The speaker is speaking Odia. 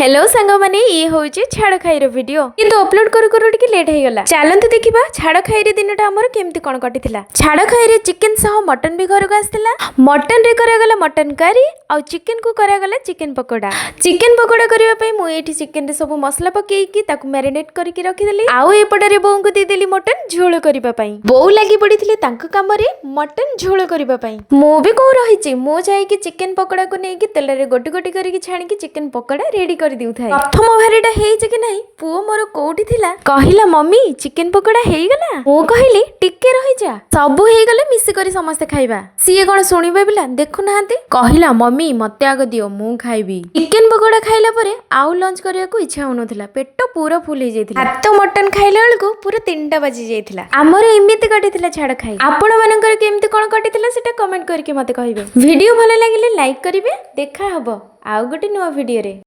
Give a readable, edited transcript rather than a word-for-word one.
ହ୍ୟାଲୋ ସାଙ୍ଗମାନେ, ଇଏ ହେଉଛି ଛାଡ଼ଖାଇର ଭିଡିଓ। କିନ୍ତୁ ଅପଲୋଡ କରୁ କରୁ ଟିକେ ଲେଟ୍ ହେଇଗଲା। ଚାଲନ୍ତୁ ଦେଖିବା ଛାଡ଼ଖାଇରେ ଦିନଟା ଆମର କେମିତି କ'ଣ କଟିଥିଲା। ଛାଡ଼ଖାଇରେ ଚିକେନ ସହ ମଟନ ବି ଘରକୁ ଆସିଥିଲା। ମଟନରେ କରାଗଲା ମଟନ କରି ଆଉ ଚିକେନକୁ କରାଗଲା ଚିକେନ ପକୋଡ଼ା। ଚିକେନ ପକୋଡ଼ା କରିବା ପାଇଁ ମୁଁ ଏଇଠି ଚିକେନରେ ସବୁ ମସଲା ପକେଇକି ତାକୁ ମ୍ୟାରିନେଟ୍ କରିକି ରଖିଦେଲି। ଆଉ ଏପଟରେ ବୋଉଙ୍କୁ ଦେଇଦେଲି ମଟନ ଝୋଳ କରିବା ପାଇଁ। ବୋଉ ଲାଗି ପଡ଼ିଥିଲେ ତାଙ୍କ କାମରେ ମଟନ ଝୋଳ କରିବା ପାଇଁ। ମୁଁ ବି କୋଉ ରହିଛି, ମୁଁ ଯାଇକି ଚିକେନ ପକୋଡ଼ାକୁ ନେଇକି ତେଲରେ ଗୋଟି ଗୋଟି କରିକି ଛାଣିକି ଚିକେନ ପକୋଡ଼ା ରେଡି କରିଦେଉଥାଏ। ପ୍ରଥମ ଭାରିଟା ହେଇଛି କି ନାହିଁ, ପୁଅ ମୋର କୋଉଠି ଥିଲା, କହିଲା, "ମମ୍ମି, ଚିକେନ ପକୋଡ଼ା ହେଇଗଲା?" ମୁଁ କହିଲି, "ଟିକେ ରହିଯା, ସବୁ ହେଇଗଲେ ମିଶିକରି ସମସ୍ତେ ଖାଇବା।" ସିଏ କଣ ଶୁଣିବେ ପିଲା? ଦେଖୁନାହାନ୍ତି, କହିଲା, "ମମ୍ମି, ମତେ ଆଗ ଦିଅ, ମୁଁ ଖାଇବି।" ଚିକେନ ପକୋଡ଼ା ଖାଇଲା ପରେ ଆଉ ଲଞ୍ଚ କରିବାକୁ ଇଚ୍ଛା ହଉନଥିଲା। ପେଟ ପୁରା ଫୁଲ ହେଇଯାଇଥିଲା। ଭାତ ମଟନ ଖାଇଲା ବେଳକୁ ପୁରା 3ଟା ବାଜି ଯାଇଥିଲା। ଆମର ଏମିତି କଟିଥିଲା ଛାଡ଼ ଖାଇ। ଆପଣ ମାନଙ୍କର କେମିତି କଣ କଟିଥିଲା, ସେଟା କମେଣ୍ଟ କରିକି ମତେ କହିବେ। ଭିଡିଓ ଭଲ ଲାଗିଲେ ଲାଇକ୍ କରିବେ। ଦେଖା ହବ ଆଉ ଗୋଟେ ନୂଆ ଭିଡିଓରେ।